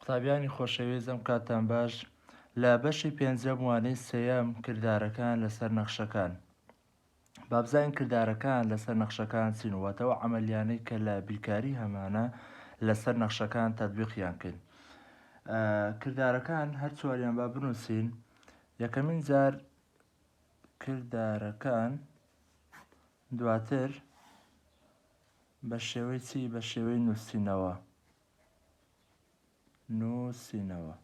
قوتابیانی خۆشەویست ئەم کاتتان باش لە بەشی پێنجەم وانەی سێیەم کردارەکان لەسەر نەخشەکان با بزانین کردارەکان لەسەر نەخشەکان چین واتە ئەو عەمەلیانەی کە لە بیرکاری هەمانە لەسەر نەخشەکان تەتبیقیان کەین کردارەکان هەر چواریان با بنووسین یەکەمین جار کردارەکان دواتر بە شێوەی چی بە شێوەی نووسینەوە نووسینەوە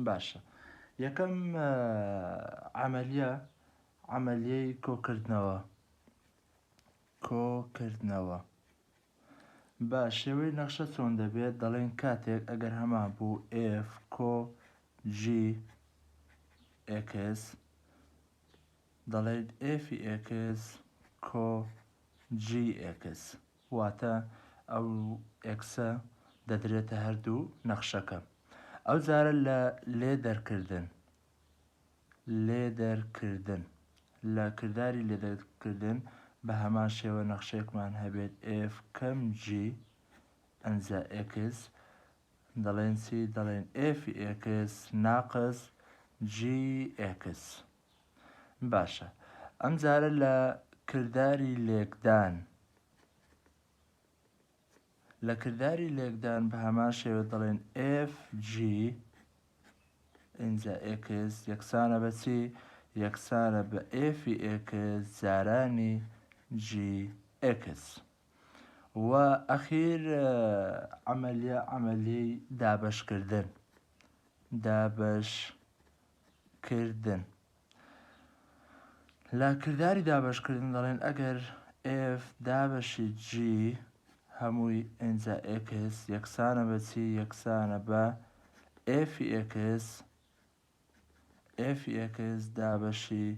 باشە یەکەم عەمەلیە عەمەلیەی کۆکردنەوە کۆکردنەوە بە شێوەی نەخشە چۆن دەبێت دەڵێن کاتێک ئەگەر هەمان بوو F کۆ G X دەڵێت F X کۆ G X واتە ئەو ئێکسە دەدرێتە هەردوو نەخشەکە. ئەو جارە لە لێ دەرکردن لێ دەرکردن لە کرداری لێ دەرکردن بە هەمان شێوە نەخشەیەکمان هەبێت F کەم G ئەنجا X دەڵێن چی دەڵێن F X ناقس G X باشە ئەم جارە لە کرداری لێکدان لە کرداری لێکدان بە هەمان شێوە دەڵێن FG ئینجا X یەکسانە بە چی؟ یەکسانە بە F X جارانی G X و ئەخیر عملیە عملیەی دابەشکردن دابەش کردن لە کرداری دابەشکردن دەڵێن ئەگەر F دابەشی G هەمووی ئینجا X یەکسانە بە چی یەکسانە بە F X F X دابەشی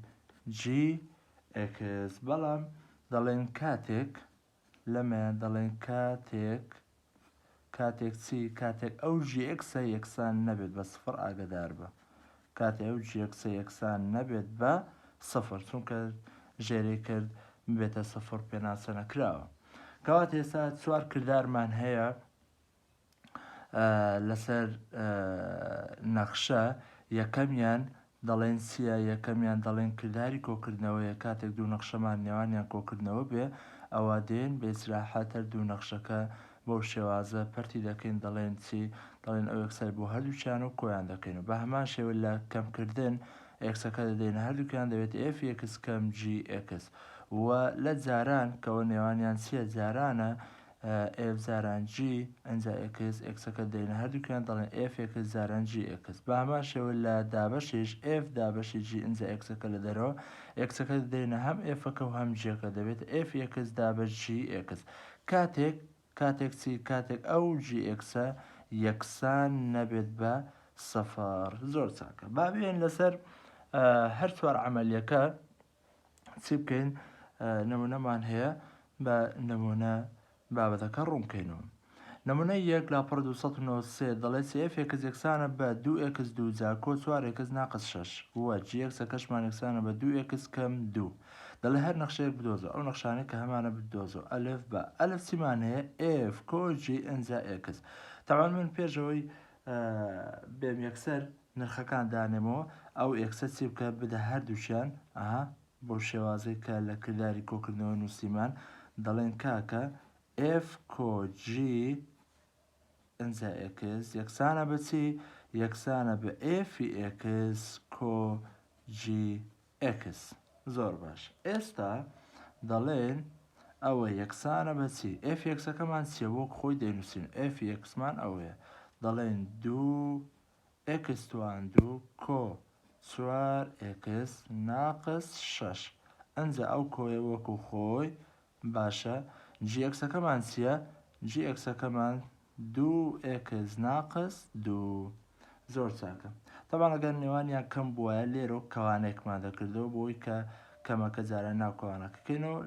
G X بەڵام دەڵێن کاتێک لەمەیان دەڵێن کاتێک کاتێک چی کاتێک ئەو G X ە یەکسان نەبێت بە سفر ئاگدار بە کاتێ ئەو G X ە یەکسان نەبێت بە سفر چونکە ژێرەی کرد بێتە سفر پێناسە نەکراوە کەواتە ئێستا چوار کردارمان هەیە لەسەر نەخشە یەکەمیان دەڵێن چییە یەکەمیان دەڵێن کرداری کۆکردنەوەیە کاتێک دوو نەخشەمان نێوانیان کۆکردنەوە بێ ئەوە دێن بە ئیسراحەت هەر دوو نەخشەکە بەو شێوازە پەرتی دەکەین دەڵێن چی دەڵێن ئەو X ە بۆ هەردووکیان و کۆیان دەکەین و بە هەمان شێوە لە کەمکردن X ەکە دەدەینە هەردووکیان دەبێت F X کەم G X و لە جاران کەەوە نێوانیان چییە جارانە F جاران G ئەنجا X ئێکسەکە دەینە هەردووکیان دەڵێن F X جاران G X بە هەمان شێوە لە دابەشیش F دابەشی G ئینجا ئێکسەکە لە دەرەوە ئێکسەکە دەینە هەم ئێفەکە و هەم جیەکە دەبێت F X دابەش G X کاتێک کاتێک چی کاتێک ئەو G X ە یەکسان نەبێت بە سفر زۆر چاکە با بێن لەسەر هەر چوار عملیەکە چی بکەین نمونەمان هەیە بە نمونە بابەتەکە ڕوونکەینەوە نمونە یەک لاپەڕە 293 دەڵێت سی F X یەکسانە بە 2 ئێکس دوو جا کۆ 4 ئێکس ناقس 6 وە G X ەکەشمان یەکسانە بە 2 ئێکس کەم 2 دەڵێ هەر نەخشەیەک بدۆزە ئەو نەخشانەی کە هەمانە بدۆزە ئەلف بە ئەلف چیمان هەیە F کۆ G ئەنجا X تاوان من پێشەوەی بێم یەکسەر نرخەکان دانێمەوە ئەو ئێکسە چی بکە بدە هەردووکیان ئەها بەو شێوازەی کە لە کرداری کۆکردنەوە نووسیمان دەڵێن کاکە F کۆ G ئینجا X یەکسانە بە چی یەکسانە بە F X کۆ G X زۆر باش ئێستا دەڵێن ئەوە یەکسانە بە چی F ئێکسەکەمان چیە وەک خۆی دەینووسین F ئێکسمان ئەوەیە دەڵێن دوو ئێکس توان دوو کۆ چوار ئێکس ناقس شەش ئەنجا ئەو کۆیە وەکو خۆی باشە G ئێکسەکەمان چییە؟ G ئێکسەکەمان دوو ئێکس ناقس دوو زۆر چاکە تەبان ئەگەر نێوانیان کەم بووایە لێرە کەوانێکمان دەکردەوە بۆی کە کەمەکە جارە ناو کەوانەکەکەینەوە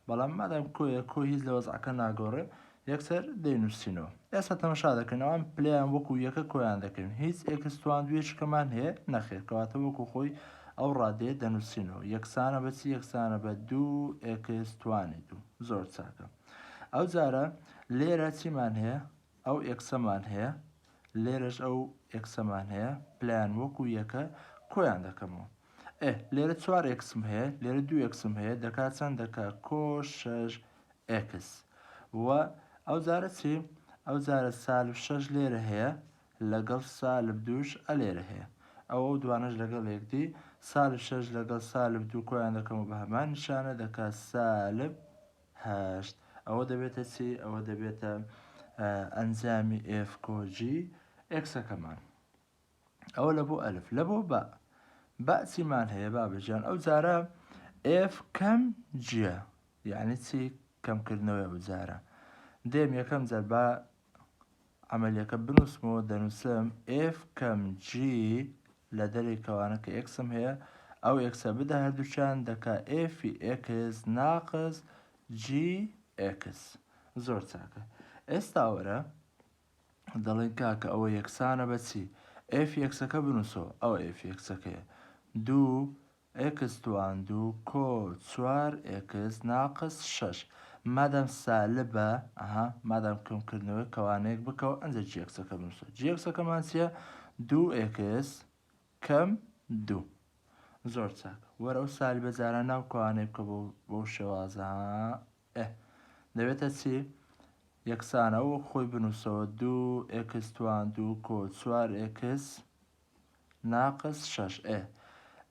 بەڵام مادام کۆیە کۆ هیچ لە وەزعەکە ناگۆڕێ یەکسەر دەینووسینەوە ئێستا تەمەشا دەکەین ئەوان پلەیان وەکو یەکە کۆیان دەکەین هیچ ئێکس توان دوێشکەمان هەیە نەخێر کەواتە وەکو خۆی ئەو ڕادەیە دەنووسینەوە یەکسانە بە چی یەکسانە بە دوو ئێکس توانی دوو زۆر چاکە ئەو جارە لێرە چیمان هەیە ئەو ئێکسەمان هەیە. لێرەش ئەو x ەمان هەیە پلەیان وەکو یەکە کۆیان دەکەمەوە. ئێ لێرە چوار x م هەیە لێرە دوو x م هەیە دەکا چەند دەکا کۆ شەش x و ئەو جارە چی ئەو جارە سالب شەش لێرە هەیە لەگەڵ سالب دووش ئەلێرە هەیە ئەو ئەو دوانەش لەگەڵ یەکدی سالب شەش لەگەڵ سالب دوو کۆیان دەکەم و بە هەمان نیشانە دەکا سالب هەشت ئەوە دەبێتە چی ئەوە دەبێتە ئەنجامی f کۆ g x ەکەمان ئەوە لە بۆ ئەلف لە بۆ بە بە چیمان هەیە بابە گیان ئەو جارە f کەم g یە یعنی چی کەمکردنەوەی ئەو جارە دێم یەکەم جار با عملیەکە بنووسمەوە دەنووسم f کەم g لە دەرێ کەوانە کە x م هەیە ئەو x ە بدە هەردووچان دەکا f ی x ناقس g x زۆر چاکە ئێستا وەرە دەڵێن کاکە ئەوە یەکسانە بە چی؟ f x ەکە بنووسەوە ئەوە f x ەکەیە دوو x توان دوو کۆ چوار x ناقس شەش مادام سالبە ئەها مادام کەمکردنەوەی کەوانەیەک بکەوە ئەنجا g x ەکە بنووسە g x ەکەمان چییە؟ دوو x کەم دوو زۆر چاک وەرە ئەو سالبە جاران ناو کەوانەی بکە بۆ شێوازە ئێ دەبێتە چی؟ یەکسانە وەک خۆی بنووسەوە دوو x توان دوو کۆ چوار x ناقس شەش ئێ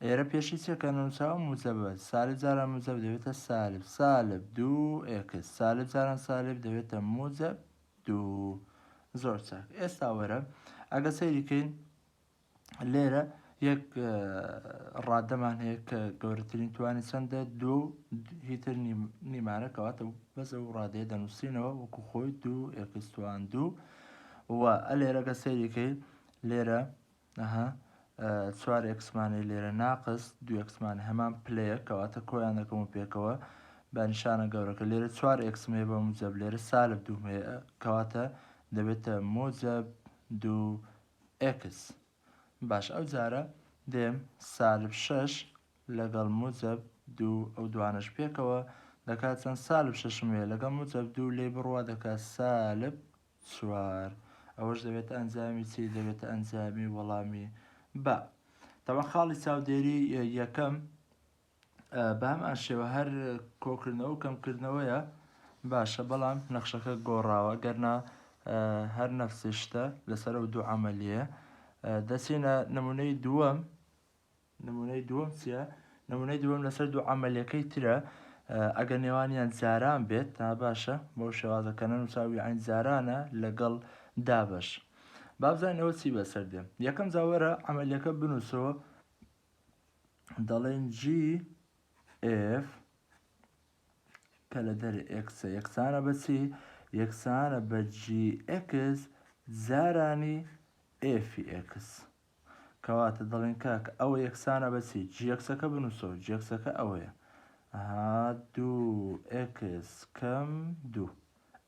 ئێرە پێشی چیە کە نووسراوە موجەبە سالب جاران موجەب دەبێتە سالب سالب دوو x سالب جاران سالب دەبێتە موجەب دوو زۆر چاک ئێستا وەرە ئەگە سەیری کەین لێرە یەک ڕادەمان هەیە کە گەورەترین توانی چەندە دوو هیتر نیمانە کەواتە بەس ئەو ڕادەیە دەنووسینەوە وەکو خۆی دوو x توان دوو و ئەلێرەگە سەیریکەی لێرە ئەها چوار x مانەی لێرە ناقس دوو x مان هەمان پلەیە کەواتە کۆیان دەکەم و پێکەوە بە نیشانە گەورەکە لێرە چوار x م هەیە بە موجەب لێرە سالب دووم هەیە کەواتە دەبێتە موجەب دوو x باش ئەو جارە دێم سالب شەش لەگەڵ موجەب دوو ئەو دوانەش پێکەوە دەکات چەند سالب شەشم هەیە لەگەڵ موجەب دوو لێی بڕوا دەکات سالب چوار ئەوەش دەبێتە ئەنجامی چی دەبێتە ئەنجامی وەڵامی بە تەبعەن خاڵی چاودێری یەکەم بە هەمان شێوە هەر کۆکردنەوە و کەمکردنەوەیە باشە بەڵام نەخشەکە گۆڕاوە گەرنا هەر نەفسی شتە لەسەر ئەو دوو عملیە دەچینە نمونەی دووەم نمونەی دووەم چییە؟ نمونەی دووەم لەسەر دوو عملیەکەی ترە ئەگەر نێوانیان جاران بێت تا باشە بەو شێوازە کە نەنووساوی عین جارانە لەگەڵ دابەش بابزانین ئەوە چی بەسەر دێ یەکەم جاوەرە عملیەکە بنووسەوە دەڵێن g f کە لە دەرێ x ە یەکسانە بە چی؟ یەکسانە بە g x جارانی f ی x کەواتە دەڵێن کاک ئەوە یەکسانە بە چی؟ g x ەکە بنووسەوە g x ەکە ئەوەیە ئەها دوو x کەم دوو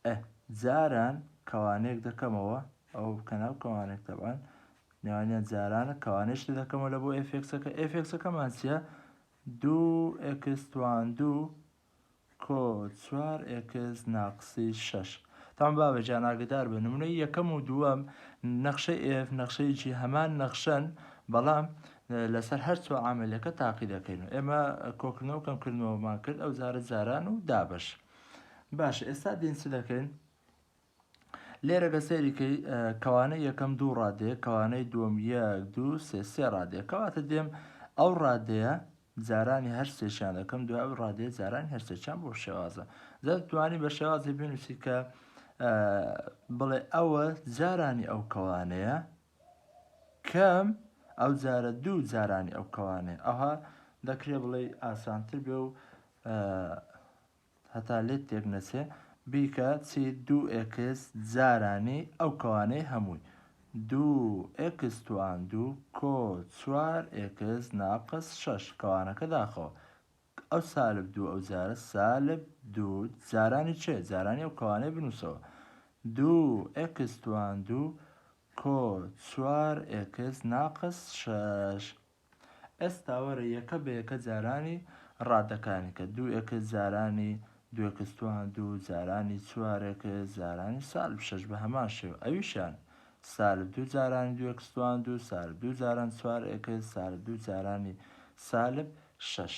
ئە جاران کەوانەیەک دەکەمەوە ئەوە بکە ناو کەوانێک تەبان نێوانیان جارانە کەوانەیش دەکەمەوە لە بۆ f x ەکە f x ەکەمان چییە؟ دوو x توان دوو کۆ چوار x ناقسی شەش تام بابە گیان ئاگدار بە نمونەی یەکەم و دووەم نەخشەی f نەخشەی g هەمان نەخشەن بەڵام لەسەر هەر چوار عاملەکە تاقی دەکەین و ئێمە کۆکردنەوە و کەمکردنەوەمان کرد ئەو جارە جاران و دابەش باش ئێستا دێن چ دەکەین لێرە گە سەیری کەی کەوانەی یەکەم دوو ڕادەیە کەوانەی دووەم یەک دوو سێ سێ ڕادەیە کەواتە دێم ئەو ڕادەیە جارانی هەر سێشیان دەکەم دوای ئەو ڕادەیە جارانی هەر سێچیان بۆ شێوازە دەتوانی بە شێوازی بنووسی کە بڵێ ئەوە جارانی ئەو کەوانەیە کەم ئەو جارە دوو جارانی ئەو کەوانەیە ئەوها دەکرێ بڵێ ئاسانتر بێ و هەتا لێت تێک نەچێ بیکە چی دوو x جارانی ئەو کەوانەی هەمووی دوو x توان دوو کۆ چوار x ناقس شەش کەوانەکە داخەوە ئەو سالب دوو ئەو جارە سالب دوو جارانی چێ جارانی ئەو کەوانەی بنووسەوە دوو x توان دوو کۆ چوار x ناقس شەش ئێستا وەرە یەکە بە یەکە جارانی ڕادەکانی کە دوو x جارانی دوو x توان دوو جارانی چوار x جارانی سالب شەش بە هەمان شێوە ئەویشیان. سالب دوو جارانی دوو ئێکس توان دوو سالب دوو جاران چوار ئێکس سالب دوو جارانی سالب شەش.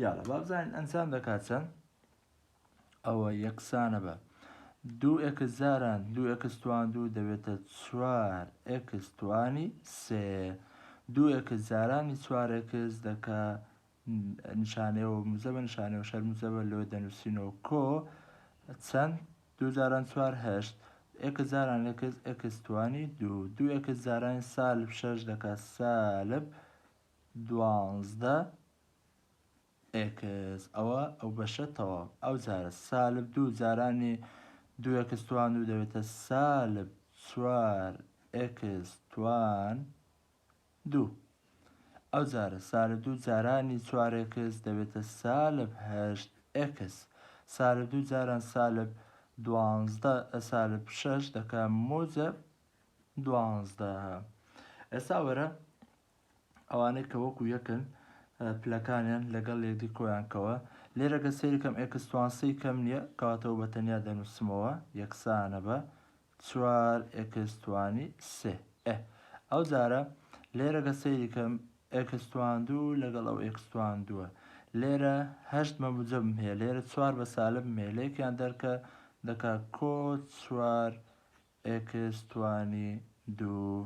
یاڵا با بزانین ئەنجام دەکات چەند؟ ئەوە یەکسانە بە دوو ئێکس جاران دوو ئێکس توان دوو دەبێتە چوار ئێکس توانی سێ دوو ئێکس جارانی چوار ئێکس دەکا نیشانەیەوە موجەبە نیشانەیەوە شەر موجەبە لۆ دەنووسینەوە کۆ چەند دوو جاران چوار هەشت ئێکس جاران ئێکس ئێکس توانی دوو دوو ئێکس جارانی سالب شەش دەکا سالب دوانزدە ئێکس ئەوە ئەو بەشە تەواو ئەو جارە سالب دوو جارانی دوو ئێکس توان دوو دەبێتە سالب چوار ئێکس توان دوو ئەو جارە سالب دوو جارانی چوار ئێکس دەبێتە سالب هەشت ئێکس سالب دوو جاران سالب دوانزدە سالب شەش دەکا موجب دوانزدە ئێستا وەرە ئەوانەی کە وەکو یەکن پلەکانیان لەگەڵ یەکدی کۆیان کەوە لێرە گە سەیری کەم ئێکس توان سێی کەم نییە کەواتەوە بە تەنیا دەنووسمەوە یەکسانە بە چوار ئێکس توانی سێ ئێ ئەو جارە لێرە گە سەیری کەم ئێکس توان دوو لەگەڵ ئەو ئێکس توان دووە لێرە هەشت بە موجەبم هەیە لێرە چوار بە سالبم هەیە لێکیان دەرکە دەکا کۆ چوار ئێکس توانی دوو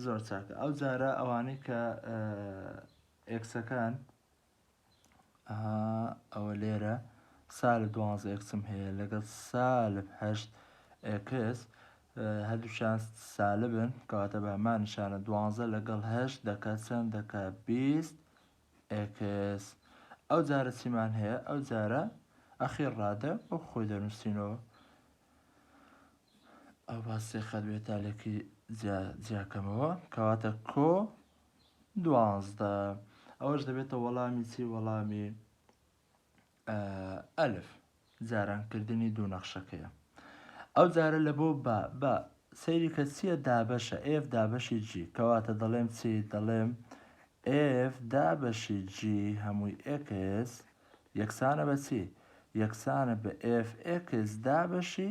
زۆر چاکە ئەو جارە ئەوانەی کە ئێکسەکان ئەوە لێرە سالب دوانزە ئێکسم هەیە لەگەڵ سالب هەشت ئێکس هەردووشیان سالبن کەواتە بە هەمان نیشانە دوانزە لەگەڵ هەشت دەکات چەند دەکات بیست ئێکس ئەو جارە چیمان هەیە ئەو جارە ئەخیر ڕادە وەک خۆی دەنووسینەوە ئەو با سێ خەت بێت تا لێکی جیاکەمەوە کەواتە کۆ دوانزدە ئەوەش دەبێتە وەڵامی چی وەڵامی ئەلف جارانکردنی دوو نەخشەکەیە ئەو جارە لە بۆ با بە سەیری کە چییە دابەشە ئێف دابەشی جی کەواتە دەڵێم چی دەڵێم ئێف دابەشی جی هەمووی ئێکس یەکسانە بە چی؟ یەکسانە بە ئێف ئێکس دابەشی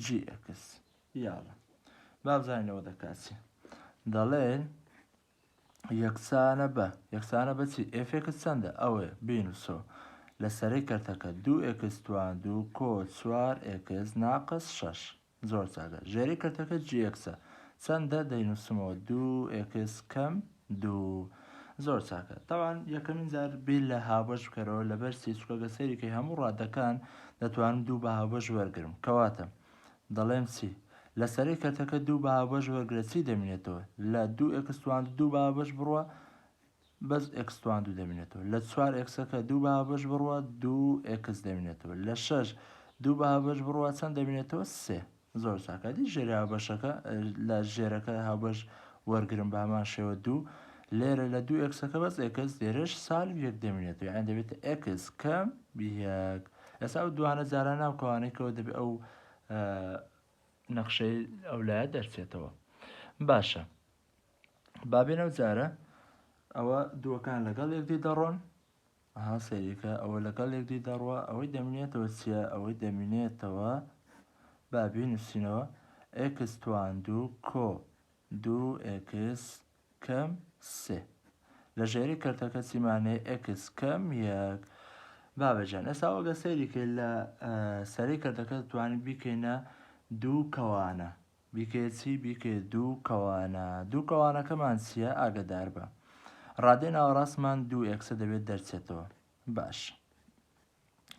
جی ئێکس. یاڵا با بزانین ئەوە دەکات چی؟ دەڵێن یەکسانە بە یەکسانە بە چی؟ ئێف ئێکس چەندە؟ ئەوەیە بینوسەوە لە سەرەی کەرتەکە دوو ئێکس توان دوو کۆ چوار ئێکس ناقس شەش. زۆر چاکە ژێری کەرتەکە جی ئێکسە چەندە دەینوسمەوە دوو ئێکس کەم دوو زۆر چاکە تاوان یەکەمین جار بیر لە هاوبەش بکەرەوە لەبەر سی چونکە گە سەیری کەی هەموو ڕادەکان دەتوانم دوو بە هاوبەش وەرگرم کەواتە دەڵێم چی لە سەرەی کەرتەکە دوو بە هاوبەش وەرگرە چی دەمینێتەوە لە دوو ئێکس توان دوو بە هاوبەش بڕوە بەس ئێکس توان دوو دەمینێتەوە لە چوار ئێکسەکە دوو بە هاوبەش بڕوە دوو ئێکس دەمینێتەوە لە شەش دوو بە هاوبەش بڕوە چەند دەمینێتەوە سێ زۆر چاکە دی ژێری هاوبەشەکە لە ژێرەکە هاوبەش وەرگرم بە هەمان شێوە دوو لێرە لە دوو ئێکسەکە بەس ئێکس لێرەش سالب یەک دەمینێتەوە یان دەبێتە ئێکس کەم یەک ئێستا ئەو دوانە جاران ناو کەوانەی کەوە دەبێت ئەو نەخشەی ئەو لایە دەرچێتەوە باشە با بێن ئەو جارە ئەوە دووەکان لەگەڵ یەکدی دەڕۆن ئەها سەیریکە ئەوە لەگەڵ یەکدی دەڕوە ئەوەی دەمینێتەوە چییە ئەوەی دەمینێتەوە با بینوسینەوە ئێکس توان دوو کۆ دوو ئێکس کەم سێ لە ژێری کەرتەکە چیمان هەیە ئێکس کەم یەک بابەجان ئێستا وەگە سەیری کرد لە سەری کەرتەکە توانین بیکەینە دوو کەوانە بیکەیە چی؟ بیکەیە دوو کەوانە. دوو کەوانەکەمان چییە؟ ئاگەداربە. ڕادەی ناوەڕاستمان دوو ئێکسە دەبێت دەرچێتەوە. باش.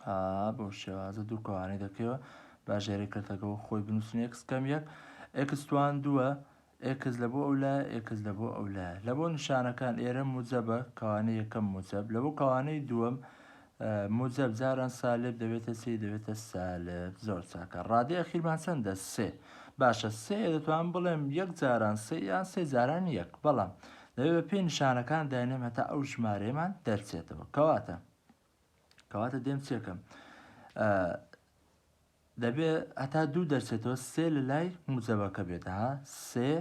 ئا بەو شێوازە دوو کەوانەی دەکەیەوە. با ژێرەی کەرتەکە وەک خۆی بنووسین ئێکس کەم یەک. ئێکس توان دووە. ئێکس لە بۆ ئەو لایە، ئێکس لە بۆ ئەو لایە. لە بۆ نیشانەکان ئێرە موجەبە، کەوانەی یەکەم موجەب. لە بۆ کەوانەی دووەم موجەب جاران سالب دەبێتە چی دەبێتە سالب زۆر چاکە ڕادەی ئەخیرمان چەندە سێ باشە سێ دەتوانم بڵێم یەک جاران سێ یان سێ جاران یەک بەڵام دەبێت بە پێی نیشانەکان داینێم هەتا ئەو ژمارەیەمان دەرچێتەوە کەواتە کەواتە دێم چێکم دەبێ هەتا دوو دەرچێتەوە سێ لە لای موجەبەکە بێت ها سێ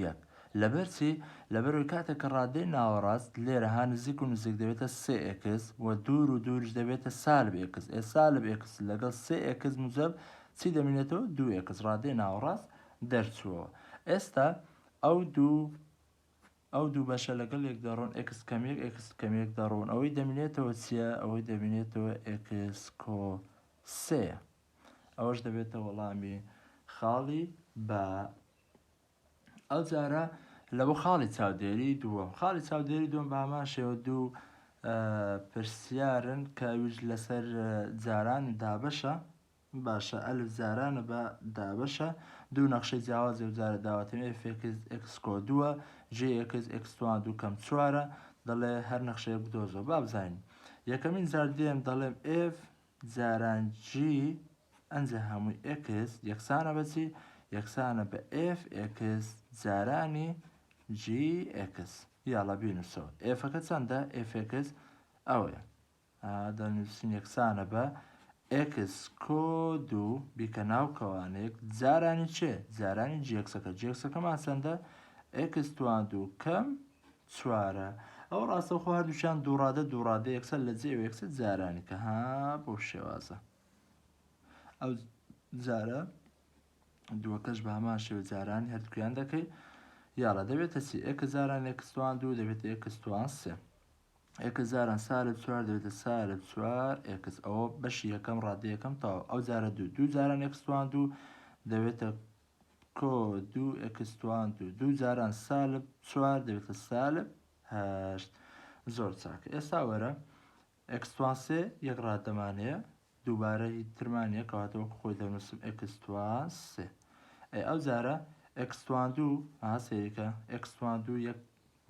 یەک لەبەر چی لەبەرەوەی کاتێک کە ڕادەی ناوەڕاست لێرە ها نزیک و نزیک دەبێتە سێ ئێکس و دوور و دووریش دەبێتە سالب ئێکس ئێ سالب ئێکس لەگەڵ سێ ئێکس موجەب چی دەمینێتەوە دوو ئێکس ڕادەی ناوەڕاست. دەرچووەوە. ئێستا ئەو دوو ئەو دوو بەشە لەگەڵ یەک دەڕۆن x کەم یەک x کەم یەک دەڕۆن ئەوەی دەمینێتەوە چییە؟ ئەوەی دەمینێتەوە x کۆ سێیە. ئەوەش دەبێتە وەڵامی خاڵی بە ئەو جارە لە بۆ خاڵی چاودێری دووەم خاڵی چاودێری دووەم بە هەمان شێوە دوو پرسیارن کە ئەویش لەسەر جاران و دابەشە باشە ئەلف جارانە بە دابەشە دوو نەخشەی جیاواز ئەو جارە داوەتم f x x کۆ دووە g x x توان دوو کەم چوارە دەڵێ هەر نەخشەیەک بدۆزەوە با بزانین یەکەمین جار دێم دەڵێم f جاران g ئەنجا هەمووی x یەکسانە بە چی؟ یەکسانە بە f x جارانی g x. یاڵا بینوسەوە. f ەکە چەندە؟ f x ئەوەیە. دەنووسین یەکسانە بە x کۆ دوو بیکە ناو کەوانێک جارانی چێ؟ جارانی g x ەکە. g x ەکەمان چەندە؟ x توان دوو کەم چوارە ئەوە ڕاستەوخۆ هەردووکیان دووڕادە دووڕادە یەکسەر لە جێ یەکسەر جارانی کە ها بەو شێوازە ئەو جارە دووەکەش بە هەمان شێوە جارانی هەردووکیان دەکەی یاڵا دەبێتە چی x جاران x توان دوو دەبێتە x توان سێ x جاران سالب چوار دەبێتە سالب چوار x ئەوە بەشی یەکەم ڕادە یەکەم تەواو ئەو جارە دوو دوو جاران x توان دوو دەبێتە کۆ دوو x توان دوو دوو جاران سالب چوار دەبێتە سالب هەشت زۆر چاک ئێستا وەرە x توان سێ یەک ڕادەمان هەیە دووبارە هی ترمان نییە کەواتە وەکو خۆی دەنووسم x توان سێ ئەی ئەو جارە x توان دوو ها سەیرکە x توان دوو یەک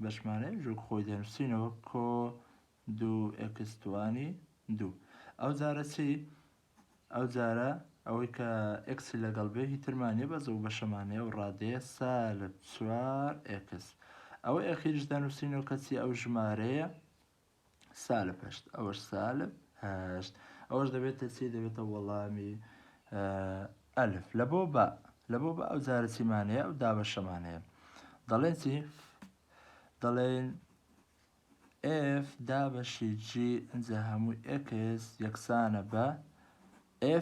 بەشمان هەیە وەک خۆی دەنووسینەوە کۆ دوو x توانی دوو ئەو جارە چی ئەو جارە ئەوەی کە x ی لەگەڵ بێ هی ترمان نیە بەس ئەو بەشەمان هەیە و ڕادەیە سالب چوار x ئەوەی ئەخیریش دەنووسینەوە کە چی ئەو ژمارەیە سالب هەشت ئەوەش سالب هەشت ئەوەش دەبێتە چی دەبێتە وەڵامی ئەلف لە بۆ بە لە بۆ بە ئەو جارە چیمان هەیە ئەو دابەشەمان هەیە دەڵێن چی دەڵێن F دابەشی G ئینجا هەمووی x یەکسانە بە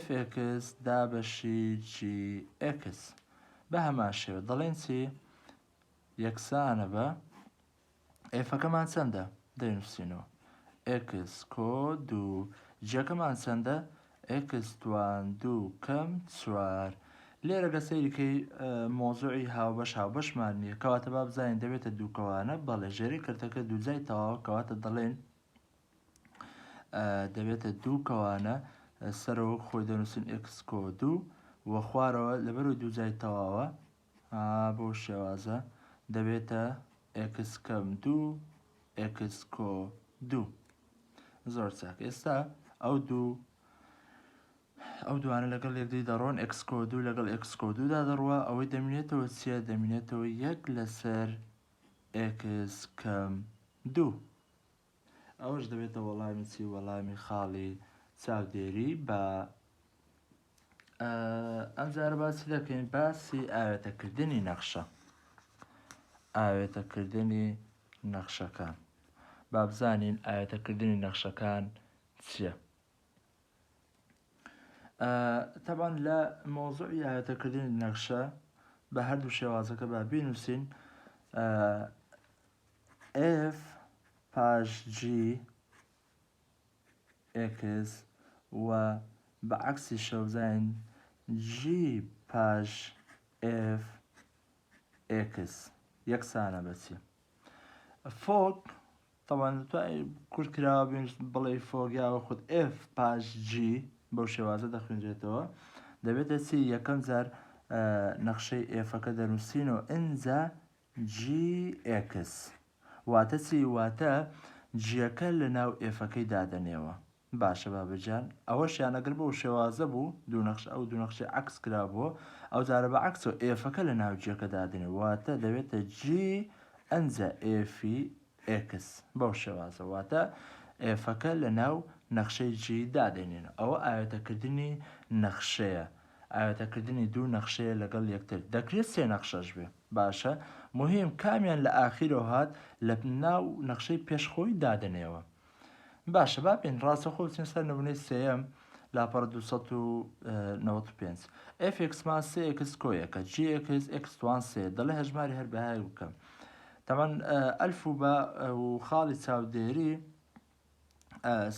f x دابەشی g x بە هەمان شێوە دەڵێن چی یەکسانە بە f ەکەمان چەندە دەینووسینەوە x کۆ دوو g ەکەمان چەندە x توان دوو کەم چوار. لێرە گەر سەیری کەی مەوزوعی هاوبەش هاوبەشمان نییە کەواتە با بزانین دەبێتە دوو کەوانە بەڵێ ژێرەی کردەکە دووجای تەواوە کەواتە دەڵێن دەبێتە دوو کەوانە سەرەوە خۆی دەنووسین x کۆ دوو و خوارەوە لەبەرەوەی دووجای تەواوە بۆ شێوازە دەبێتە x کەم دوو x کۆ دوو زۆر چاک ئێستا ئەو دوو ئەو دوانە لەگەڵ یەکدی دەڕۆن x کۆ دوو لەگەڵ x کۆ دوودا دەڕوا ئەوەی دەمینێتەوە چییە دەمینێتەوە یەک لەسەر x کەم دوو ئەوەش دەبێتە وەڵامی چی وەڵامی خاڵی چاودێری بە ئەم جارە باسی دەکەین باسی ئاوێتەکردنی نەخشە ئاوێتەکردنی نەخشەکان با بزانین ئاوێتەکردنی نەخشەکان چییە تەبان لە مۆزوعی ئاوێتەکردنی نەخشە بە هەردوو شێوازەکە با بینوسین F پاش G x و بە عەکسیشەوە بزانین G پاش F x یەکسانە بە چی؟ فۆک تەبعەن کورت کراوە بڵێ فۆک یا خود F پاش G بەو شێوازە دەخوێنرێتەوە دەبێتە چی یەکەم جار نەخشەی F ەکە دەنووسینەوە ئینجا g x واتە چی واتە g ەکە لە ناو F ەکەی دادەنێوە باشە بابە گیان ئەوەشیان ئەگەر بەو شێوازە بوو دوو نەخش ئەو دوو نەخشەی عەکس کرابووە ئەو جارە بە عەکسەوە F ەکە لە ناو g ەکە دادەنێ واتە دەبێتە g ئەنجا F ی x بەو شێوازە واتە F ەکە لە ناو نەخشەی g دادەنێن ئەوە ئاوێتەکردنی نەخشەیە ئاوێتەکردنی دوو نەخشەیە لەگەڵ یەکتر دەکرێت سێ نەخشەش بێ باشە موهیم کامیان لە ئاخیرەوە هات لە ناو نەخشەی پێش خۆی دادەنێوە باشە با بێین ڕاستەخۆ بچین سەر نمونەی سێیەم. لاپەڕە 295. F x مان سێ x کۆ یەکە g x x توان سێ دەڵێ هەژماری هەر بەهایەک بکە. تەمان ئەلف و بە و خاڵی چاودێری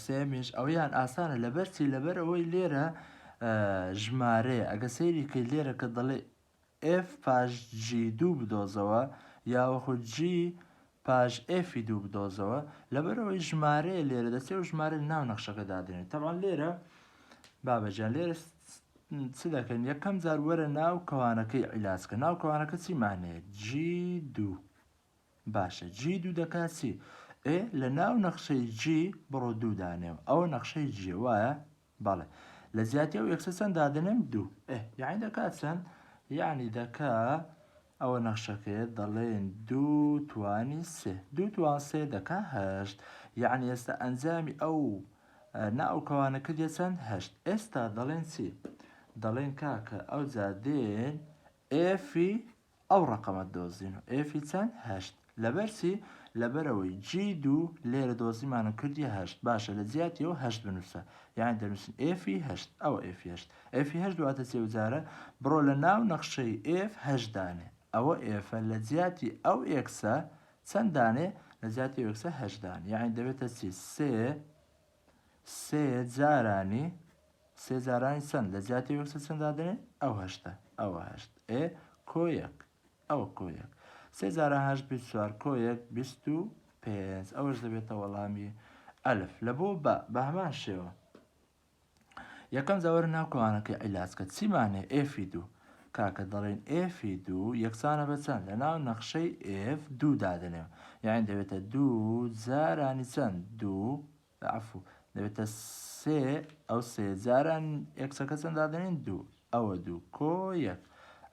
سێمیش ئەویان ئاسانە لەبەر چی لەبەر ئەوەی لێرە ژمارەیە ئەگە سەیری کەی لێرە کە دەڵێ F پاش G دوو بدۆزەوە یاوەخود G پاش F ی دوو بدۆزەوە لەبەرئەوەی ژمارەیە لێرە دەچێ و ژمارە لە ناو نەخشەکە دادەنێت تەبعەن لێرە بابەجان لێرە چ دەکەن یەکەم جار وەرە ناو کەوانەکەی عیلاجکە ناو کەوانەکە چیمان هەیە G دوو باشە G دوو دەکات چی ئێ لە ناو نەخشەی G بڕۆ دوو دانێو ئەوە نەخشەی G وایە بەڵێ لە جیاتی ئەو x ە چەند دادەنێم دوو ئێ یعنی دەکات چەند یعنی دەکا ئەوە نەخشەکەیە دەڵێن دوو توانی سێ دوو توان سێ دەکا هەشت یعنی ئێستا ئەنجامی ئەو نا ئەو کەوانە کردە چەند هەشت ئێستا دەڵێن چی دەڵێن کاکە ئەو جادێن F ی ئەو ڕەقەمە دۆزینەوە F ی چەند؟ هەشت لەبەر چی؟ لەبەرئەوەی G دوو لێرە دۆزیمان و کردیە هەشت باشە لە جیاتی ئەو هەشت بنووسە یانی دەنووسین F ی هەشت ئەوە F ی هەشت F ی هەشت واتە چی ئەوجارە بڕۆ لە ناو نەخشەی F هەشت دانێ ئەوە F ە لە جیاتی ئەو x ە چەند دانێ لە جیاتی ئەو x ە هەشت دانێ یانی دەبێتە چی سێ سێ جارانی سێ جارانی چەند لە جیاتی ئەو x ە چەند دادەنێ ئەو هەشتە ئەوە هەشت ئێ کۆ یەک ئەوە کۆ یەک سێ جاران هەشت 24 کۆ یەک 25 ئەوەش دەبێتە وەڵامی ئەلف لە بۆ بە بە هەمان شێوە یەکەم جا وەرە ناو کەوانەکەی عیلاج کە چیمان هەیە F ی دوو کاکە دەڵێن F ی دوو یەکسانە بە چەند لە ناو نەخشەی F دوو دادەنێم یعنی دەبێتە دوو جارانی چەند دوو عفو دەبێتە سێ ئەو سێ جاران x ەکە چەند دادەنێن دوو ئەوە دوو کۆ یەک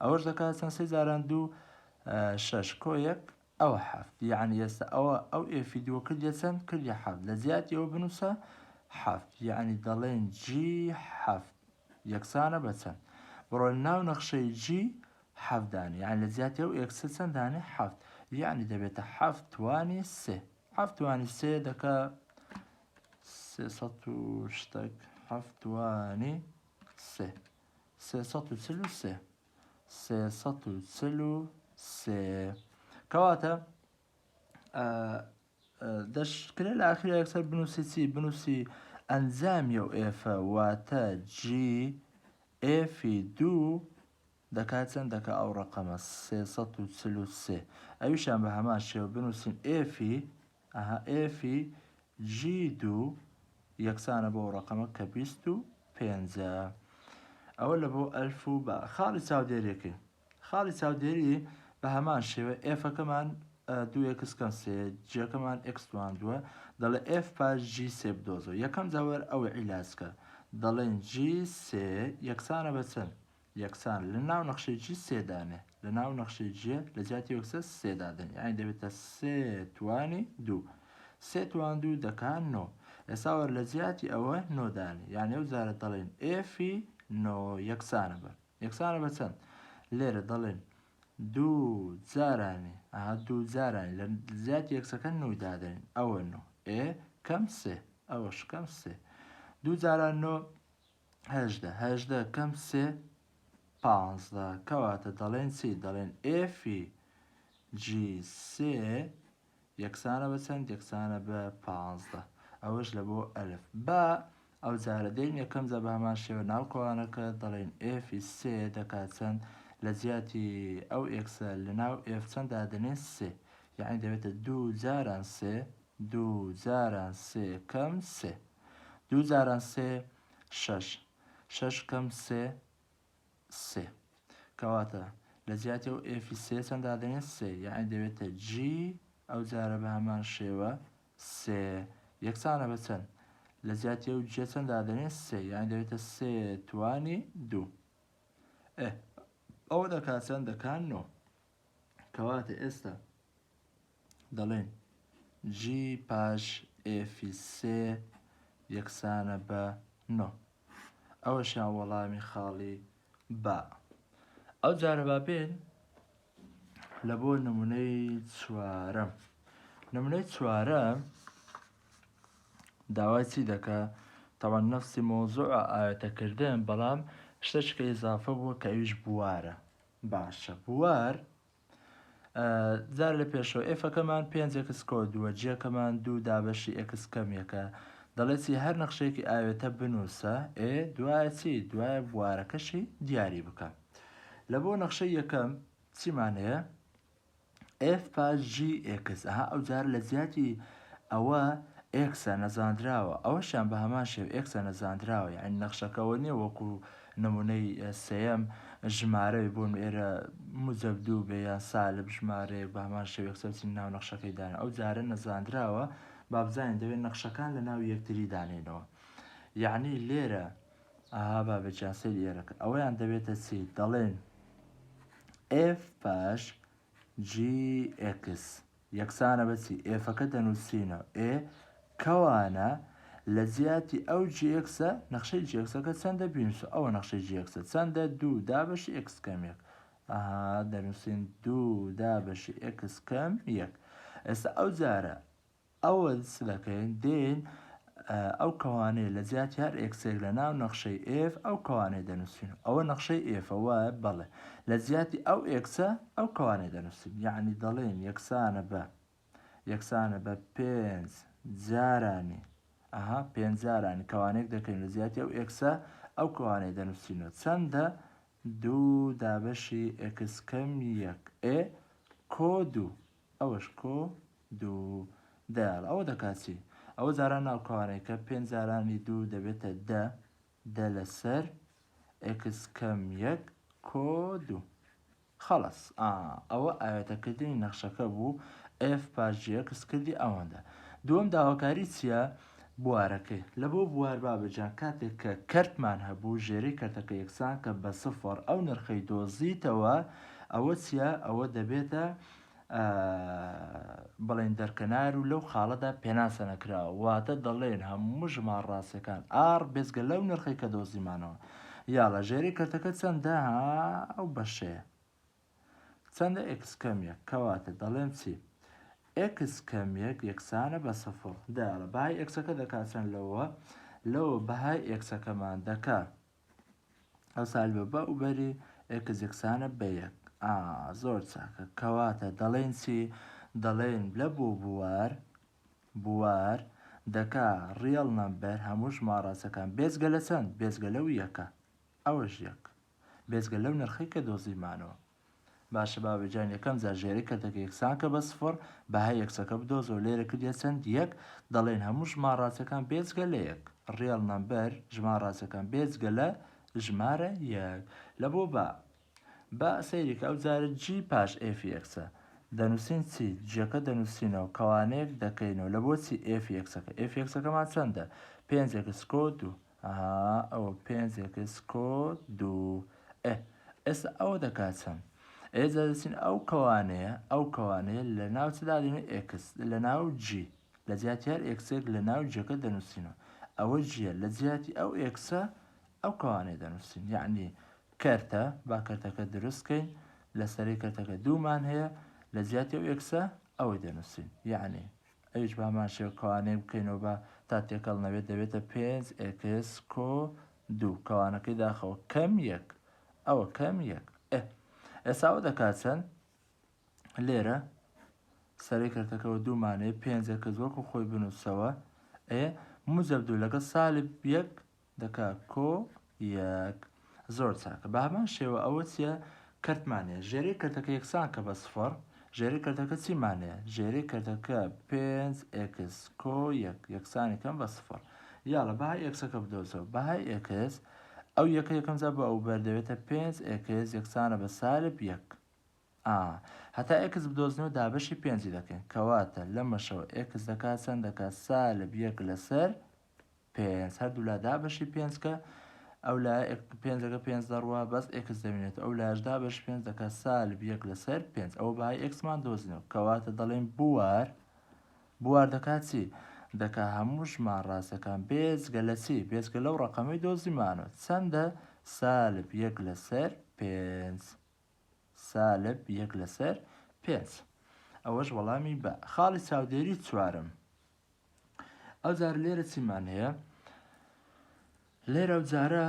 ئەوەش دەکات چەند سێ جاران دوو شەش کۆ یەک ئەوە حەفت یەعنی ئێستا ئەوە ئەو F ی دووە کردیە چەند کردیە حەفت لە جیاتی ئەوە بنووسە حەفت یەعنی دەڵێن G حەفت یەکسانە بە چەند بڕۆ ناو نەخشەی G حەفت دانێ یەعنی لە جیاتی ئەو x ە چەند دانێ حەفت یەعنی دەبێتە حەفت توانی سێ حەفت توانی سێ دەکا سێ سەد و شتەک حەفت توانی سێ 343 343 کەواتە دەشکرێت لە ئاخریا یەکسەر بنووسی چی بنووسی ئەنجامی ئەو F ە واتە G F ی دوو دەکات چەند دەکا ئەو ڕقەمە 343 ئەویشان بە هەمان شێوە بنووسین F ی ئەها F ی G دوو یەکسانە بەو ڕەقەمە کە 25 ە. ئەوە لە بۆ ئەلف و با. خاڵی چاودێریەکەی خاڵی چاودێری بە هەمان شێوە F ەکەمان دوو x کەم سێ G ەکەمان x توان دووە دەڵێ F پاش G سێ بدۆزەوە یەکەم جاوەر ئەوە عیلاجکە دەڵێن G سێ یەکسانە بە چەند یەکسان لە ناو نەخشەی G سێ دانێ لە ناو نەخشەی G لە جیاتی x ە سێ دادەن یانی دەبێتە سێ توانی دوو سێ توان دوو دەکا نۆ ئێستا وەر لە جیاتی ئەوە نۆ دانێ یانی ئەو جارە دەڵێن F ی نۆ یەکسانە بە یەکسانە بە چەند لێرە دەڵێن دوو جارانی ئەها دوو جارانی لە جیاتی x ەکە نۆی دادەنین ئەوە نۆ ئێ کەم سێ ئەوەش کەم سێ دوو جاران نۆ 18 18 کەم سێ 15 کەواتە دەڵێن چی دەڵێن F ی G سێ یەکسانە بە چەند یەکسانە بە 15 ئەوەش لە بۆ ئەلف با ئەو جارە دێن یەکەم جا بە هەمان شێوە ناو کەوانەکە دەڵێن F ی سێ دەکات چەند لە جیاتی ئەو x ە لە ناو F چەند دادەنێن سێ یعنی دەبێتە دوو جاران سێ دوو جاران سێ کەم سێ دوو جاران سێ شەش شەش کەم سێ سێ کەواتە لە جیاتی ئەو F ی سێ چەند دادەنێت سێ یعنی دەبێتە G ئەو جارە بە هەمان شێوە سێ یەکسانە بە چەند لە جیاتی ئەو G ە چەند دادەنێت سێ یعنی دەبێتە سێ توانی دوو ئێ ئەوە دەکات چەند دەکات نۆ کەواتە ئێستا دەڵێن G پاش F ی سێ یەکسانە بە نۆ. ئەوەشیان وەڵامی خاڵی با. ئەو جارە با بێن لە بۆ نمونەی چوارەم. نمونەی چوارەم داوای چی دەکا؟ تەبعەن نەفسی مەوزوعە ئاوێتەکردن بەڵام شتێک کە ئیزافە بووە کە ئەویش بوارە باشە بوار جار لە پێشەوە f ەکەمان پێنج x کۆ دووە g ەکەمان دوو دابەشی x کەم یەکە دەڵێ چی هەر نەخشەیەکی ئاوێتە بنووسە ئێ دوایە چی دوایە بوارەکەشی دیاری بکە لە بۆ نەخشەی یەکەم چیمان هەیە f پاش g x ئەها ئەو جار لە جیاتی ئەوە x ە نەزاندراوە ئەوەشیان بە هەمان شێوە x ە نەزاندراوە یعنی نەخشەکەەوە نییە وەکو نمونەی سێیەم ژمارەی بۆن ئێرە موجب دوو بێ یان سالب ژمارەیەک بە هەمان شێوە یەکسەر بچین ناو نەخشەکەی دانێن ئەو جارە نەزاندراوە با بزانین دەبێت نەخشەکان لە ناو یەکتری دانێنەوە یعنی لێرە ئەها بابە گیان سەیری ئێرە کە ئەوەیان دەبێتە چی دەڵێن F پاش GX یەکسانە بە چی F ەکە دەنووسینەوە ئێ کەوانە لە جیاتی ئەو GX ە نەخشەی GX ەکە چەندە بینووسە ئەوە نەخشەی GX ە چەندە دوو دابەشی x کەم یەک ئەها دەنووسین دوو دابەشی x کەم یەک ئێستا ئەو جارە ئەوە چ دەکەین دێین ئەو کەوانەیە لە جیاتی هەر x ێک لە ناو نەخشەی f ئەو کەوانەیە دەنووسین ئەوە نەخشەی f ە وایە بەڵێ لە جیاتی ئەو x ە ئەو کەوانەیە دەنووسین یعنی دەڵێن یەکسانە بە یەکسانە بە پێنج جارانی ئەها پێنج جارانی کەوانێک دەکەین لە جیاتی ئەو x ە ئەو کەوانەیە دەنووسینەوە چەندە دوو دابەشی x کەم یەک ئێ کۆ دوو ئەوەش کۆ دوو دەیاڵ ئەوە دەکات چی؟ ئەوە جاران ناو کەوانەیەکە پێنج جارانی دوو دەبێتە دە دە لەسەر x کەم یەک کۆ دوو خەڵەس ئا ئەوە ئاوێتەکردنی نەخشەکە بوو f پاش g x کردی ئەوەندە دووەم داواکاری چییە؟ بوارەکەی لە بۆ بوار بابەجان کاتێک کە کەرتمان هەبوو ژێرەی کەرتەکە یەکسان کە بە سفر ئەو نرخەی دۆزیتەوە ئەوە چییە ئەوە دەبێتە بڵێن دەرکەنار و لەو خاڵەدا پێناسە نەکراوە واتە دەڵێن هەموو ژمار ڕاستەکان R بێجگە لەو نرخەی کە دۆزیمانەوە یاڵە ژێری کەرتەکە چەندە ها ئەو بەشەیە چەندە x کەم یەک کەواتە دەڵێم چی x کەم یەک یەکسانە بە سفر داڵە بەهای x ەکە دەکات چەند لەوە لەوە بەهای x ەکەمان دەکات ئەو سالبە بە و بەری x یەکسانە بە یەک ئا زۆر چاکە کەواتە دەڵێن چی دەڵێن لە بۆ بوار بوار دەکا real number هەموو ژمارەکان بێجگە لە چەند بێجگە لەو یەکە ئەوەش یەک بێجگە لەو نرخەی کە دۆزیمانەوە. باشە بابە گیان یەکەم جار ژێرەی کەرتەکە یەکسان کە بە سفڕ بەهای x ەکە بدۆزەوە لێرە کردیە چەند یەک دەڵێن هەموو ژمارە ڕاستەکان بێجگە لە یەک real number ژمارە ڕاستەکان بێجگە لە ژمارە یەک لە بۆ با با سەیری کە ئەو جارە g پاش f ی x ە دەنووسین چی g ەکە دەنووسینەوە کەوانەیەک دەکەینەوە لە بۆ چی f ی x ەکە f ی x ەکەمان چەندە پێنج x کۆ دوو ئەها ئەوە پێنج x کۆ دوو ئێ ئێستا ئەوە دەکات چەند؟ ئێجا دەچین ئەو کەوانەیە ئەو کەوانەیە لە ناو چ دادێنین x لە ناو g لە جیاتی هەر x ێک لە ناو g ەکە دەنووسینەوە ئەوە g یە لە جیاتی ئەو x ە ئەو کەوانەیە دەنووسین یعنی کەرتە با کەرتەکە دروست کەین لە سەری کەرتەکە دوومان هەیە لە جیاتی ئەو x ە ئەوەی دەنووسین یعنی ئەویش بە هەمان شێوە کەوانەیەک بکەینەوە با تا تێکەڵ نەبێت دەبێتە پێنج x کۆ دوو کەوانەکەی داخەوە کەم یەک ئەوە کەم یەک ئێ ئێستا ئەوە دەکات چەند لێرە سەرەی کەرتەکەوە دوومانەیە پێنج x وەکو خۆی بنووسەوە ئێ موجب دوو لەگەڵ سالب یەک دەکا کۆ یەک. زۆر چاکە بە هەمان شێوە ئەوە چیە کەرتمان هەیە ژێرەی کەرتەکە یەکسان کە بە سفڕ ژێرەی کەرتەکە چیمان هەیە ژێرەی کەرتەکە پێنج x کۆ یەک یەکسانی کەم بە سفڕ یاڵە بەهای x ەکە بدۆزەوە بەهای x ئەو یەکە یەکەم جار بە ئەو بەر دەبێتە پێنج x یەکسانە بە سالب یەک ئا هەتا x بدۆزنەوە دابەشی پێنجی دەکەین کەواتە لەمەشەوە x دەکات چەند دەکات سالب یەک لەسەر پێنج هەردوولا دابەشی پێنج کە ئەو لایە پێنجەکە پێنج دەڕوا بەس x دەمێنێت ئەو لایەش دابەش پێنج دەکات سالب یەک لەسەر پێنج ئەوە بەهای x مان دۆزینەوە کەواتە دەڵێن بوار بوار دەکات چی دەکا هەموو ژمار ڕاستەکان بێجگە لە چی بێجگە لەو ڕقەمەی دۆزیمانەوە چەندە سالب یەک لەسەر پێنج سالب یەک لەسەر پێنج ئەوەش وەڵامی بە خاڵی چاودێری چوارم ئەوجار لێرە چیمان هەیە؟ لێرە و جارە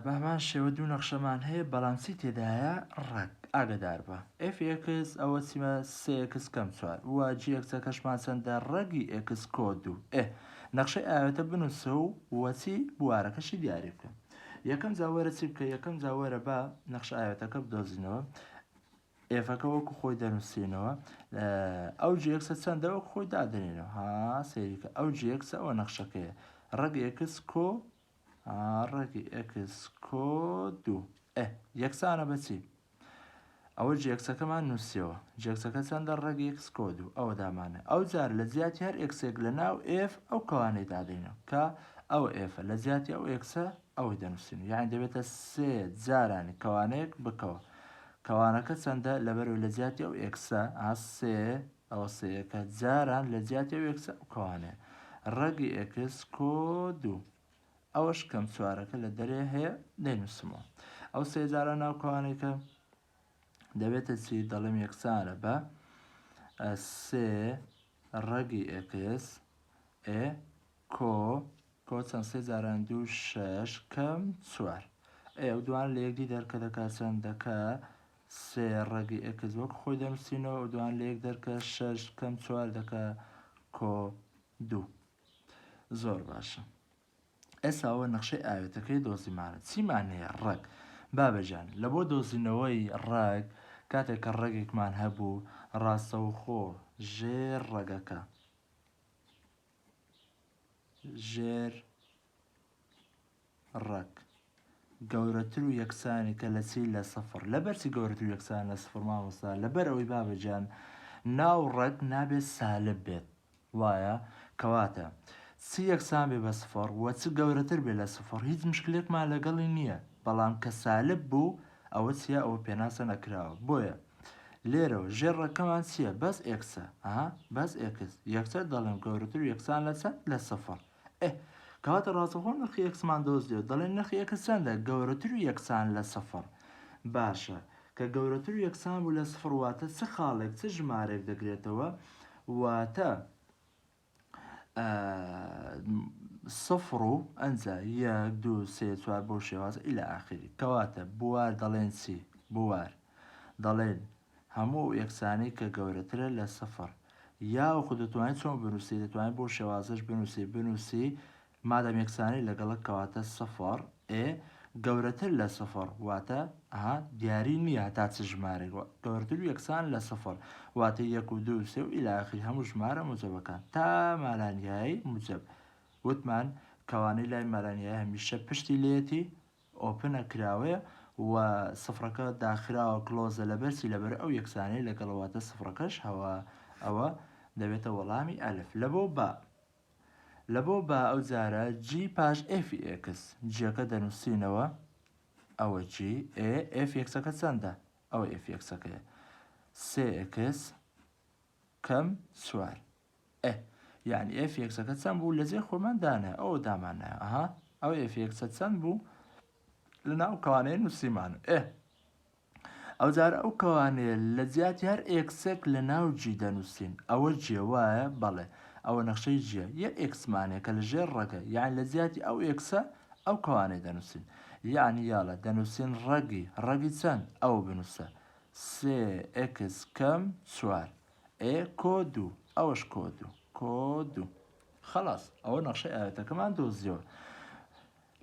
بە هەمان شێوە دوو نەخشەمان هەیە بەڵام چی تێدایە ڕەگ ئاگدار بە f x ئەوە چیمە سێ x کەم چوار و g x ەکەشمان چەندە ڕەگی x کۆ دوو ئێ نەخشەی ئاوێتە بنووسە و وەچی بوارەکەشی دیاری بکە یەکەم جا وەرە چی بکە یەکەم جا وەرە بە نەخشە ئاوێتەکە بدۆزینەوە f ەکە وەکو خۆی دەنووسینەوە ئەو g x ە چەندە وەک خۆی دادەنێنەوە ها سەیریکە ئەو g x ە ئەوە نەخشەکەیە ڕەگ x کۆ ڕەگی x کۆ دوو ئێ یەکسانە بەچی ئەوە g x ەکەمان نووسیەوە g x ەکە چەندە ڕەگی x کۆ دوو ئەوە دامانە ئەو جار لە جیاتی هەر x ێک لە ناو f ئەو کەوانەی دادەینەوە کە ئەو f ە لە جیاتی ئەو x ە ئەوەی دەنووسین یعنی دەبێتە سێ جارانی کەوانەیەک بکەوە کەوانەکە چەندە لەبەرەوەی لە جیاتی ئەو x ە ها سێ ئەوە سێیەکە جاران لە جیاتی ئەو x ە ئەو کەوانەیە ڕەگی x کۆ دوو ئەوەش کەم چوارەکە لە دەرێ هەیە دەینووسمەوە ئەو سێ جاران ناو کەوانێکە دەبێتە چی دەڵێم یەکسانە بە سێ ڕەگی x ئێ کۆ کۆ چەند سێ جاران دوو شەش کەم چوار ئێ ئەو دوان لە یەکدی دەرکە دەکا چەند دەکا سێ ڕەگی x وەک خۆی دەنووسینەوە ئەو دوان لە یەک دەرکە شەش کەم چوار دەکا کۆ دوو زۆر باشە ئێستا ئەوە نەخشەی ئاوێتەکەی دۆزیمانە چیمان هەیە ڕەگ بابەجان لە بۆ دۆزینەوەی ڕەگ کاتێک کە ڕەگێکمان هەبوو ڕاستەوخۆ ژێر ڕەگەکە ژێر ڕەگ گەورەتر و یەکسانی کە لە چی لە سفر لەبەرچی گەورەتر و یەکسان لە سفر مامۆستا لەبەر ئەوەی بابە گیان ناو ڕەگ نابێت سالب بێت وایە کەواتە چ یەکسان بێ بە سفر وە چ گەورەتر بێ لە سفر هیچ مشکلێکمان لەگەڵی نییە بەڵام کە سالب بوو ئەوە چییە ئەوە پێناسە نەکراوە بۆیە لێرەوە ژێر ڕەگەکەمان چییە بەس x ە ئەها بەس x یەکسەر دەڵێم گەورەتر و یەکسان لە چەند لە سفر ئێ کەواتە ڕاستەوخۆ نرخی x مان دۆزیەوە دەڵێن نرخی x چەندە گەورەتر و یەکسان لە سفر باشە کە گەورەتر و یەکسان بوو لە سفر واتە چ خاڵێک چ ژمارەیەک دەگرێتەوە واتە سفر و ئەنجا یەک دوو سێ چوار بەو شێوازە إلى آخره کەواتە بوار دەڵێن چی بوار دەڵێن هەموو ئەو x انەی کە گەورەترە لە سفر یاخود دەتوانیت چۆن بنووسی دەتوانیت بەو شێوازەش بنووسی بنووسی مادام یەکسانی لەگەڵە کەواتە سفر ئێ گەورەتر لە سفر واتە ئەها دیاری نییە هەتا چ ژمارێک گەورەتر و یەکسان لە سفر واتە یەک و دوو سێ و إلى آخره هەموو ژمارە موجەبەکان تا مالانیایی موجەب وتمان کەوانەی لای مالانیایی هەمیشە پشتی لێتی open ە کراوەیە و سفرەکە داخراوە close ە لەبەر چی لەبەر ئەو یەکسانەی لەگەڵ واتە سفرەکەش هەوە ئەوە دەبێتە وەڵامی ئەلف لەبۆ با لەبۆ با ئەو جارە g پاش f ی x g ەکە دەنووسینەوە ئەوە g ئێ f x ەکە چەندە ئەوە f x ەکەیە سێ x کەم چوار ئێ یعنی f x ەکە چەند بوو لە جێ خۆمان دانە ئەوە دامانە ئەها ئەو f x ە چەند بوو لە ناو کەوانەیە نووسیمان ئێ ئەوجار ئەو کەوانەیە لە جیاتی هەر x ێک لە ناو g دەنووسین ئەوە g ە وایە بەڵێ ئەوە نەخشەی g ە یەک x مانەیە کە لە ژێر ڕەگە یعنی لە جیاتی ئەو x ە ئەو کەوانەیە دەنووسین یعنی یاڵە دەنووسین ڕەگی ڕەگی چەند ئەوە بنووسە سێ x کەم چوار ئێ کۆ دوو ئەوەش کۆ دوو کۆ دوو خەڵاس ئەوە نەخشەی ئاوێتەکەمان دۆزیەوە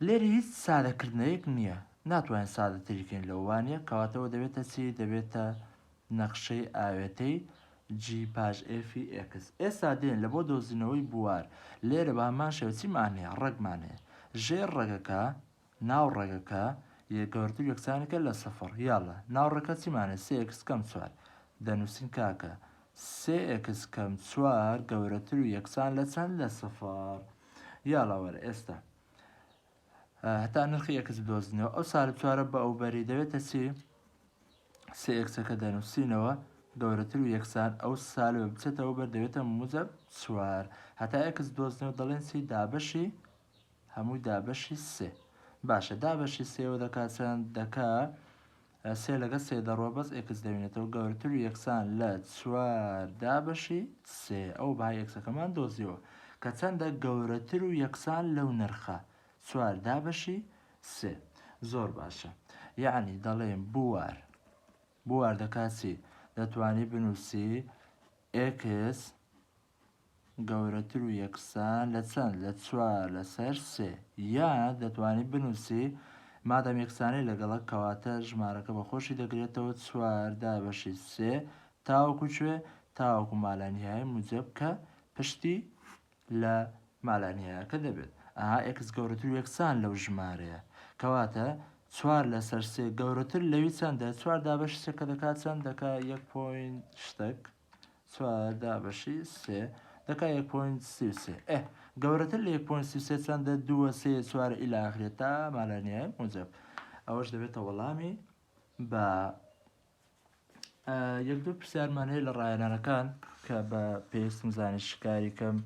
لێرە هیچ سادەکردنەوەیەک نییە ناتوانین سادەتری کەین لەوە وانییە کەواتەوە دەبێتە چی دەبێتە نەخشەی ئاوێتەی g پاش f ی x ئێستا دێن لە بۆ دۆزینەوەی بوار لێرە بە هەمان شێوە چیمان هەیە ڕەگمان هەیە ژێر ڕەگەکە ناو ڕەگەکە یە گەورەتر و یەکسانێکە لە سفر یاڵا ناو ڕەگەکە چیمان هەیە سێ x کەم چوار دەنووسین کاکە سێ x کەم چوار گەورەتر و یەکسان لە چەند لە سفر یاڵا وەرە ئێستا هەتا نرخی x بدۆزینەوە ئەو سالب چوارە بە ئەوبەری دەبێتە چی سێ x ەکە دەنووسینەوە گەورەتر و یەکسان ئەو سالبە بچێتەوە بەر دەبێتە موجەب چوار هەتا x دۆزنەوە دەڵێن چی دابەشی هەمووی دابەشی سێ باشە دابەشی سێوە دەکا چەند دەکا سێ لەگە سێ دەڕوە بەس x دەبینێتەوە گەورەتر و یەکسان لە چوار دابەشی سێ ئەو بەهای x ەکەمان دۆزیەوە کە چەندە گەورەتر و یەکسان لەو نرخە. چوار دابەشی سێ. زۆر باشە. یەعنی دەڵێین بوار بوار دەکات چی؟ دەتوانی بنووسی x گەورەتر و یەکسان لە چەند؟ لە چوار لەسەر سێ. یان دەتوانی بنووسی مادام یەکسانی لەگەڵە کەواتە ژمارەکە بە خۆشی دەگرێتەوە چوار دابەشی سێ تاوەکو کوێ؟ تاوەکو مالانیهای موجەب کە پشتی لە مالانیایەکە دەبێت. ئەها x گەورەتر و یەکسان لەو ژمارەیە. کەواتە چوار لەسەر سێ گەورەتر لەوی چەندە؟ چوار دابەشی سێ کە دەکات چەند؟ دەکا یەک point شتەک. چوار دابەشی سێ دەکا یەک point 33. ئێ گەورەتر لە یەک point 33 چەندە؟ دووە سێ چوارە إلى آخره تا مالانیای موجب. ئەوەش دەبێتە وەڵامی بە یەک دوو پرسیارمان هەیە لە ڕاهێنانەکان کە بە پێویستم زانی شکاری کەم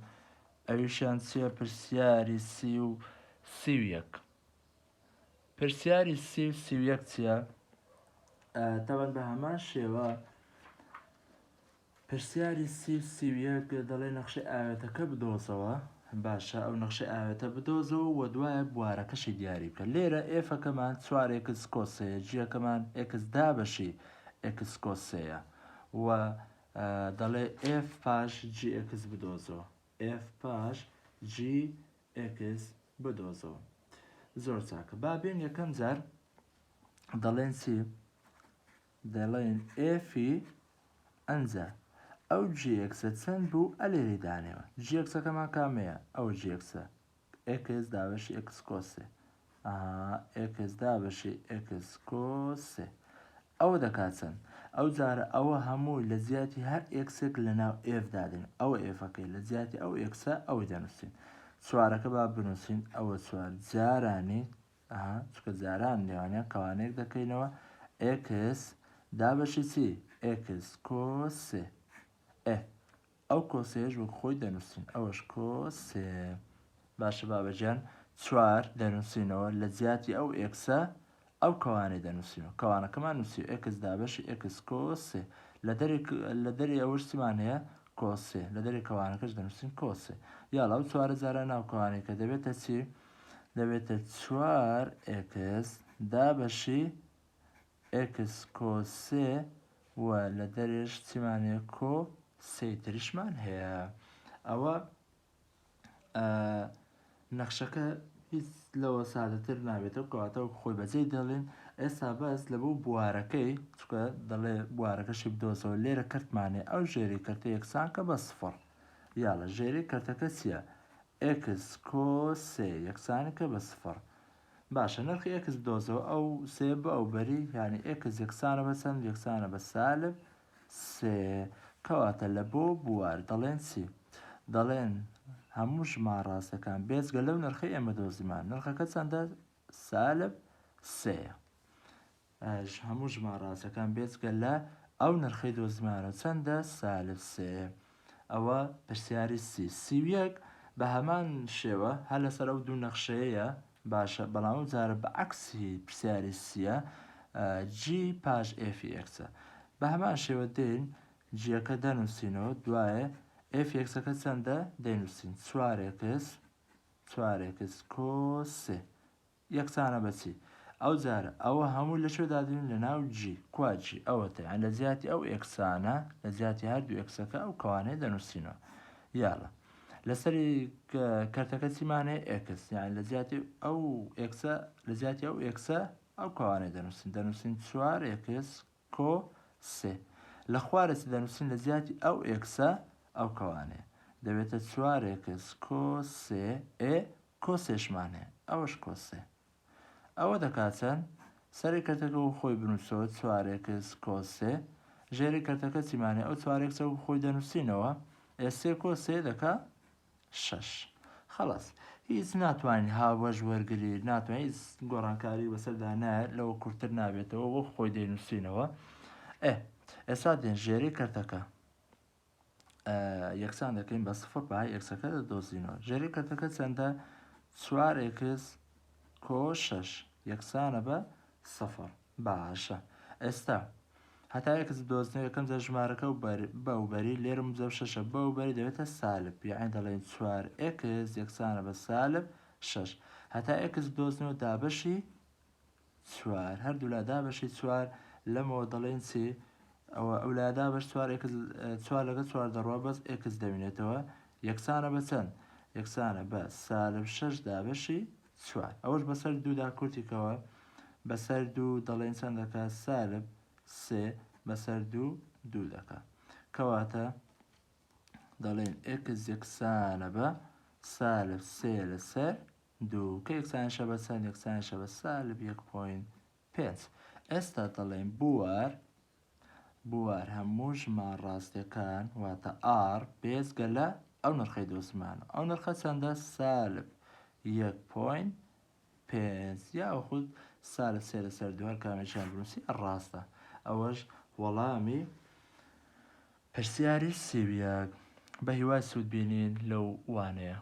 ئەویشیان چییە پرسیاری 30 و 31 پرسیاری 30 و 31 چییە تەبەن بە هەمان شێوە پرسیاری 30 و 31 دەڵێ نەخشەی ئاوێتەکە بدۆزەوە. باشە ئەو نەخشەی ئاوێتە بدۆزەوە و دوایە بوارەکەشی دیاری بکە. لێرە f ەکەمان چوار x کۆ سێیە، g ەکەمان x دابەشی x کۆ سێیە و دەڵێ f پاش g x بدۆزەوە. f پاش g x بدۆزەوە. زۆر چاکە. با بێن یەکەم جار دەڵێن چی؟ دەڵێن f ی ئەنجا ئەو g x ە چەند بوو ئەلێرەی دانێوە g x ەکەمان کامەیە ئەو g x ە x دابەشی x کۆ سێ ئەها x دابەشی x کۆ سێ ئەوە دەکات چەند ئەو جارە ئەوە هەمووی لە جیاتی هەر x ێک لە ناو f دادێن ئەوە f ەکەی لە جیاتی ئەو x ە ئەوەی دەنووسین چوارەکە با بنووسین ئەوە چوار جارانی ئەها چونکە جاران نێوانیان کەوانەیەک دەکەینەوە x دابەشی چی x کۆ سێ ئێ ئەو کۆ سێش وەک خۆی دەنووسین ئەوەش کۆ سێ باشە بابەجان چوار دەنووسینەوە لە جیاتی ئەو x ە ئەو کەوانەی دەنووسینەوە کەوانەکەمان نووسی x دابەشی x کۆ سێ لە دەری لە دەری ئەوەش چیمان هەیە کۆ سێ لە دەری کەوانەکەش دەنووسین کۆ سێ یاڵا ئەو چوارە جارە ناو کەوانەکە دەبێتە چی دەبێتە چوار x دابەشی x کۆ سێ و لە دەرێش چیمان هەیە کۆ سێی تریشمان هەیە ئەوە نەخشەکە هیچ لەوە سادەتر نابێتەوە کەواتە وەک خۆی بەجێی دەڵێن ئێستا بەس لە بۆ بوارەکەی چکە دەڵێ بوارەکەشی بدۆزەوە لێرە کەرتمانێ ئەو ژێری کەرتە یەکسانکە بە سفر یاڵە ژێری کەرتەکە چییە x کۆ سێ یەکسانەکە بە سفر. باشە نرخی x بدۆزەوە ئەو سێ بە ئەو بەری یانی x یەکسانە بە چەند یەکسانە بە سالب سێ کەواتە لە بۆ بوار دەڵێن چی دەڵێن هەموو ژمارە ڕاستەکان بێجگە لەو نرخەی ئێمە دۆزیمان نرخەکە چەندە سالب سێیە هەموو ژمارە ڕاستەکان بێجگە لە ئەو نرخەی دۆزیمانەوە چەندە؟ سالب سێ. ئەوە پرسیاری سی. 31 بە هەمان شێوە هەر لەسەر ئەو دوو نەخشەیەیە باشە بەڵام ئەو جارە بە عەکسی پرسیاری سیە g پاش f ی x ە بە هەمان شێوە دێین g ەکە دەنووسینەوە دوایێ f ی x ەکە چەندە دەینووسین چوار x چوار x کۆ سێ یەکسانە بە چی؟ ئەوجارە ئەوە هەمووی لە کوێ دادەنێین لە ناو g کوا g ئەوەتە یان لە جیاتی ئەو x انە لە جیاتی هەردوو x ەکە ئەو کەوانەیە دەنووسینەوە یاڵە لەسەری کەرتەکە چیمان هەیە x یان لە جیاتی ئەو x ە لە جیاتی ئەو x ە ئەو کەوانەیە دەنووسین دەنووسین چوار x کۆ سێ لە خوارێ چ دەنووسین لە جیاتی ئەو x ە ئەو کەوانەیە دەبێتە چوار x کۆ سێ ئێ کۆ سێشمان هەیە ئەوەش کۆ سێ ئەوە دەکات چەند سەری کەرتەکە وەک خۆی بنووسەوە چوار x کۆ سێ ژێری کەرتەکە چیمان هەیە ئەو چوار x ە وەک خۆی دەنووسینەوە ئێ سێ کۆ سێ دەکا شەش خەڵاس هیچ ناتوانین هاوبەش وەرگری ناتوانین هیچ گۆڕانکاری بەسەردا نایەت لەوە کورتتر نابێتەوە وەک خۆی دەینووسینەوە ئێ ئێستا دێن ژێری کەرتەکە یەکسان دەکەین بە سفر بەهای x ەکە دەدۆزینەوە ژێری کەرتەکە چەندە چوار x کۆ شەش یەکسانە بە سفر باشە ئێستا هەتا x بدۆزنەوە یەکەم جار ژمارەکە و بەو بەری لێرە موجەب شەشە بەو بەری دەبێتە سالب یەعنی دەڵێین چوار x یەکسانە بە سالب شەش. هەتا x بدۆزنەوە دابەشی چوار هەردوولا دابەشی چوار لەمەوە دەڵێن چی ئەوە ئەو لا دابەش چوار x چوار لەگە چوار دەڕوا بەس x دەمێنێتەوە یەکسانە بە چەند یەکسانە بە سالب شەش دابەشی چوار ئەوەش بەسەر دوودا کورتیکەوە بەسەر دوو دەڵێن چەند دەکات سالب سێ بەسەر دوو دوو دەکا کەواتە دەڵێن x یەکسانە بە سالب سێ لەسەر دوو کە یەکسانیشە بە چەند یەکسانیشە بە سالب یەک point پێنج ئێستا دەڵێن بوار بوار هەموو ژمار ڕاستەکان واتە R بێجگە لە ئەو نرخەی دۆزیمانەوە ئەو نرخە چەندە سالب یەک point پێنج یاخود سالب سێ لەسەر دوو هەر کامێکیان بنووسی ڕاستە ئەوەش وەڵامی پرسیاری 31 بە هیوای سوود بینین لەو وانەیە.